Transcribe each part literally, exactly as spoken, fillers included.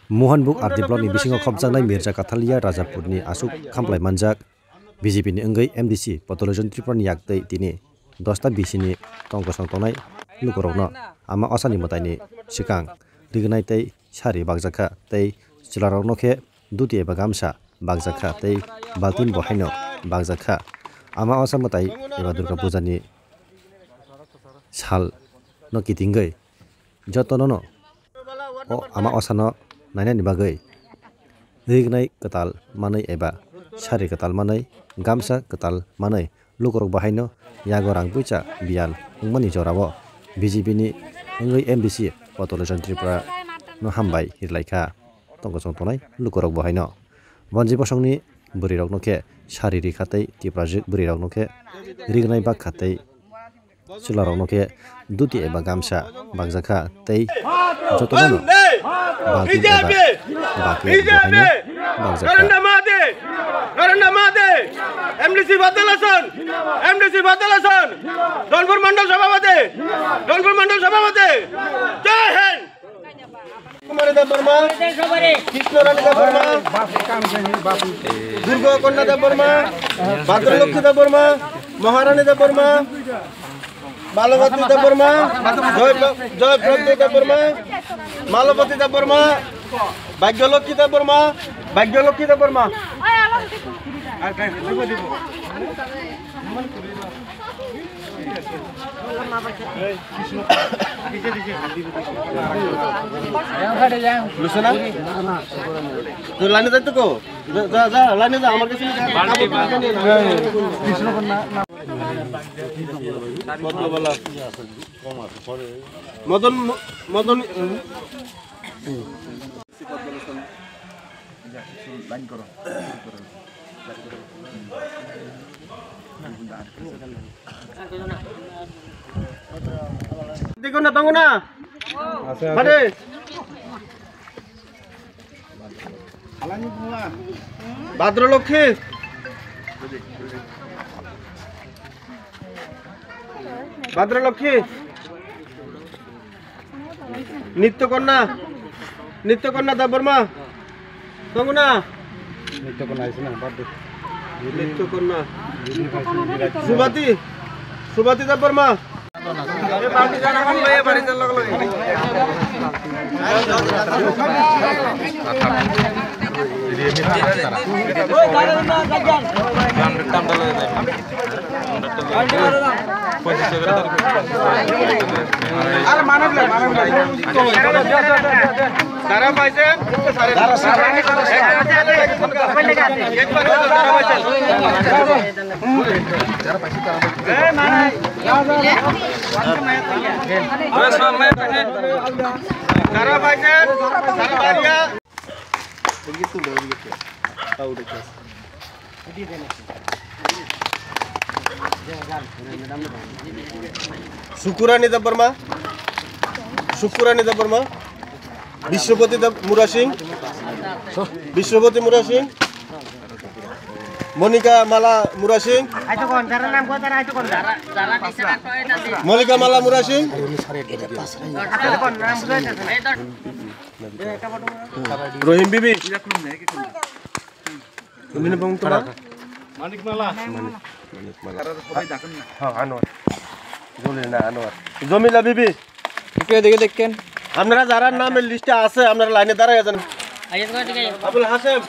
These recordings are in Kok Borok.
Mohanbuk R D block ni bisingo khopjaknai Mirza Kathalia Rajapur ni aswk khamplai manjak. B J P ni wngwi M D C Potolojon Tripura ni yak twi tini dosta B C ni tong kosong tongnai lukurokno ama osani mwtaini swkang rignai tei sari bakjakha tei chwlarokno khe duti eba gamsa bakjakha tei baltin bo haino bakjakha. Ama osa mwtai eba Durga Puja ni sal no kitingwi jotono no o ama osano nainani bagwi rignai kwtal manwi eba sari kwtal manwi gamsa kwtal manwi lukurok bahaino yago rang puisa biyal wngmani jorao B J P ni wngwi M D C Potolojon Tripura no hambai hirlaikha tongkosong tongnai lukurok bahaino. Bonji bosongni bwrwirokno khe sari rikha tei Tiprajwk bwrwirokno khe rignai bakha tei chwlarokno khe duti eba gamsa bakjakha tei jotono balti eba bakwi bahaino bakjakha. Narendra মাহাতে, নরেন্দ্র মাহাতে, এমডিসি বাতালাসন, এমডিসি বাতালাসন, ধনপুর মন্ডল সভাপতি, ধনপুর মন্ডল সভাপতি, জয় হিন্দ। কুমারী দেব বর্মা, কৃষ্ণ রানী দেব বর্মা, দুর্গা কন্যা দেব বর্মা, ভাদ্রলক্ষ্মী দেব বর্মা, মহারানী দেব বর্মা, মালবতী দেব বর্মা, জয় প্র-, জয় প্রদ্যুৎ দেব বর্মা, মালবতী দেব বর্মা, ভাগ্যলক্ষ্মী দেব বর্মা, ভাগ্যলক্ষ্মী দেব বর্মা। বুঝছো না? তো লাইনে যাইতো কো? যা, যা, যা, লাইনে যা, আমার কাছে নিয়ে যা। মদন, মদন, লাইন করো। দেখো না, তঙ্গ না। আছে, আছে। ভাদ্রলক্ষ্মী। ভাদ্রলক্ষ্মী। নিত্যকন্যা। নিত্যকন্যা দেববর্মা। তঙ্গ না। নিত্যকন্যা আইছে না, বাদ দে। নিত্যকন্যা। সুবাতি। সুবাতি দেববর্মা। শুকুরানী দেববর্মা, শুকুরানী দেববর্মা, বিশ্বপতি দেব মুরা সিং, বিশ্বপতি মুরা সিং, মনিকা মালা মুরা সিং, মনিকা মালা মুরা সিং, রহিম বিবি। Ini bang tu bang? মানিক মালা। মানিক মালা। তারা তো সবাই ডাকেন না। হ্যাঁ, আনোয়ার। জমিলা, আনোয়ার। জমিলা বিবি। একটু এদিকে দেখেন। আপনারা যারা নামের লিস্টে আছে, আপনারা লাইনে দাঁড়ায় যান। আবুল হাসেম।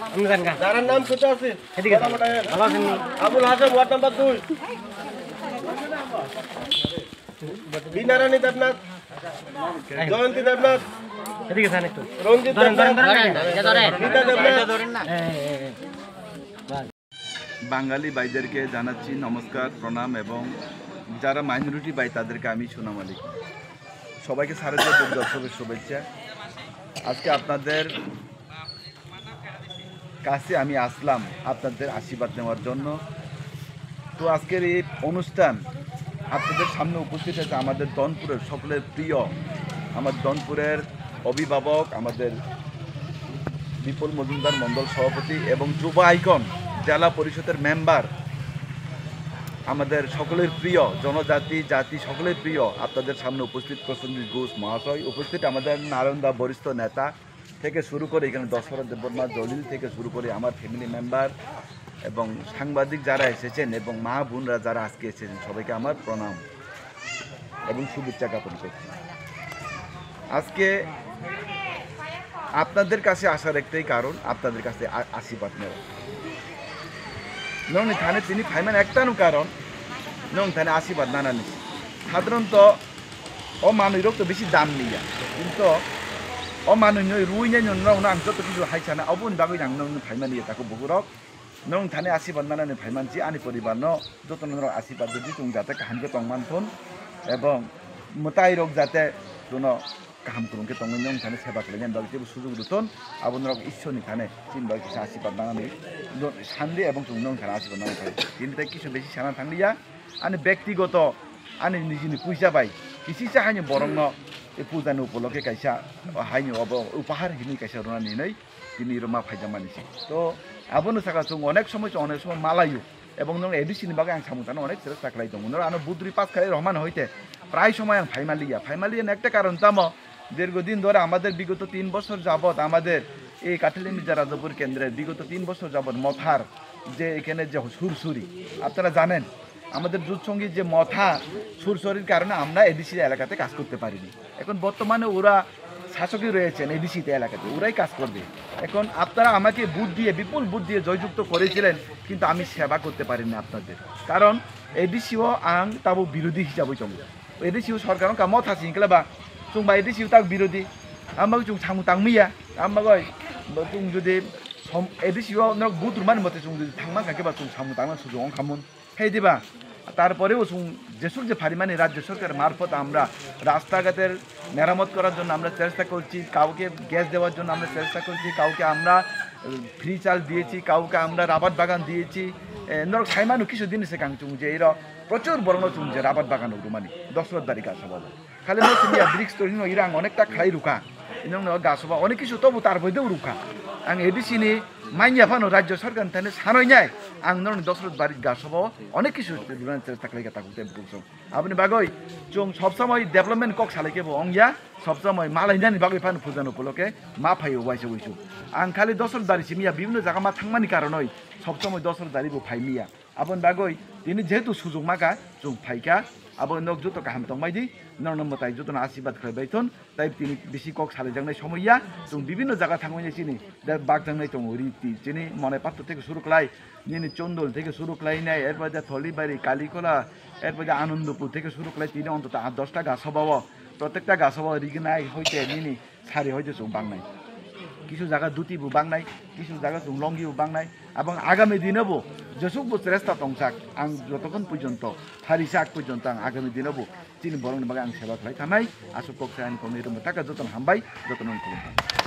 আপনি যান গা। যারা নাম কোথায় আছে? এদিকে যান। ভালো আছেন নি? আবুল হাসেম, ওয়ার্ড নাম্বার দুই। বিনারানী দেবনাথ, জয়ন্তী দেবনাথ, এদিকে যান একটু। রঞ্জিত দেবনাথ, রীতা দেবনাথ। বাঙালি ভাইদেরকে জানাচ্ছি নমস্কার, প্রণাম, এবং যারা মাইনরিটি ভাই তাদেরকে আমি সুনাম আলী। সবাইকে সারা দিয়ে দুর্গা উৎসবের শুভেচ্ছা। আজকে আপনাদের কাছে আমি আসলাম আপনাদের আশীর্বাদ নেওয়ার জন্য। তো আজকের এই অনুষ্ঠান আপনাদের সামনে উপস্থিত হয়েছে আমাদের ধনপুরের সকলের প্রিয়, আমার ধনপুরের অভিভাবক, আমাদের বিপুল মজুমদার মণ্ডল সভাপতি এবং যুব আইকন জেলা পরিষদের মেম্বার আমাদের সকলের প্রিয় জনজাতি জাতি সকলের প্রিয় আপনাদের সামনে উপস্থিত প্রসেনজিৎ ঘোষ মহাশয়, উপস্থিত আমাদের নালন্দা বরিষ্ঠ নেতা থেকে শুরু করে এখানে দশরথ দেববর্মা জলিল থেকে শুরু করে আমার ফ্যামিলি মেম্বার এবং সাংবাদিক যারা এসেছেন এবং মা বোনরা যারা আজকে এসেছেন, সবাইকে আমার প্রণাম এবং শুভেচ্ছা জ্ঞাপন করছি। আজকে আপনাদের কাছে আসার একটাই কারণ, আপনাদের কাছে আ- আশীর্বাদ নেওয়া। Nongni thani tini phaiman ektano karon, nong thani asibad nanani. Sadharanto o manwi rok to bisi dam niya, kintu o manwi noi rui nai nong nong ang joto kisu hai sana, oboni bagwi ang nong phaimani ya tako bukurok. Nong thani asibad nanani phaiman si ani poribar no joto nong rok asibad di tung jate kaham ke tong man thun, ebong mwtai rok jate tuno kaham kwrwng khe tongwi nwng thani seba khlainani bagwi teibo sujuk rwthun, abo norok Ishwrni thani chini bagwi kisa asirwad nanani do-, sandi ebong chwng nwng thani asirwad nangwi thani. Tini tei kisu bisi sana thangliya, ani bektigoto, ani nijini puisa bai kisisa haino borokno e pujani upolokhe kaisa haino obo upahar hinwi kaisa rwnani hinwi tini rwma phaijakmani se. To abono saka chwng onek somoi chwng onek somoi malaio. Ebong nwng A D C ni bagwi ang samung tangno onek chwrwk ta khlai tongo. Nwng ano budri pass khlai rohman hoite prai somoi ang phaimaliya. Phaimaliya ni ekta karon tamo, দীর্ঘদিন ধরে আমাদের বিগত তিন বছর যাবত আমাদের এই কাঠালিয়া মির্জা রাজাপুর কেন্দ্রের বিগত তিন বছর যাবত মথার যে এখানে যে সুরসুরি, আপনারা জানেন, আমাদের জুট সঙ্গীত যে মথা সুরসুরির কারণে আমরা এডিসি এলাকাতে কাজ করতে পারিনি। এখন বর্তমানে ওরা শাসকই রয়েছেন এডিসি তে এলাকাতে, ওরাই কাজ করবে। এখন আপনারা আমাকে ভোট দিয়ে, বিপুল ভোট দিয়ে জয়যুক্ত করেছিলেন, কিন্তু আমি সেবা করতে পারিনি আপনাদের, কারণ এডিসিও আং তাবো বিরোধী হিসাবে চলবে। এডিসিও সরকার কামো থাসি ইনকলে বা চুংবা এডিসিও তাক বিরোধী, আমবাগো চুং সামু তাংমিয়া, আমবাগো চুং যদি এডিসিও নক ভোট রুমানি মতে চুং যদি থাংমা থাকে বা চুং সামু তাংমা সুযোগ অংখামুন। Hai diba? তারপরেও চুং যেসব যে ফারিমানি রাজ্য সরকার মারফত আমরা রাস্তাঘাটের মেরামত করার জন্য আমরা চেষ্টা করছি, কাউকে গ্যাস দেওয়ার জন্য আমরা চেষ্টা করছি, কাউকে আমরা ফ্রি চাল দিয়েছি, কাউকে আমরা রাবার বাগান দিয়েছি। এ, নরক সাইমানো কিছু দিন এসে কাং চুং যে এরা প্রচুর বড় চুং যে রাবার বাগান উঠুমানি দশরথ বাড়ি গাছ হবা। Khali no simi ya bridge to hino ira ang onek ta khlai rukha. Inong no gasoba onek kisu tobu tar boide rukha. Ang A D C ni manya phano rajya sarkar thani sanoi nai. Ang norni Dosrot bari gasoba onek kisu runa ta khlai ka takuk te bukum song. Aboni bagoi chung sob somoi development kok salai ke bo ong ya. Sob somoi malai nani bagoi phano puja no puloke ma phai waisa wisu. Ang khali Dosrot bari simi ya bibhinno jaga ma thangmani karonoi sob somoi Dosrot bari bo phai miya. Aboni bagwi tini jehetu sujukma kha, chwng phaikha, abo nok joto kaham tongbai di, norokno mwtai jotono asirwad khlaibai thun, tai tini bisi kok salajaknai somoi ya, chwng bibhinno jaga thangmani chini, da bakjaknai tongo, riti, chini Monai Pattor theke suru khlai, nini Chondol theke suru khlainai, erpore Tholibari, Kalikola, erpore Anandapur theke suru khlai, tini ontoto aat dosta gasoba o, protekta gasoba o rignai hoite nini, sari hoite chwng bangnai. Kisu jaga duti bo bangnai, kisu jaga chwng longi bo bangnai. Abang agami dino bo jesuk bo cheresta tongsak, ang jotokhon porjonto, phari sak porjonto ang agami dino bo chini borokni bagwi ang seba khlai thanai, aswk kok sai ani kokni rwmwi taka jotono hambai, jotono khulumkha.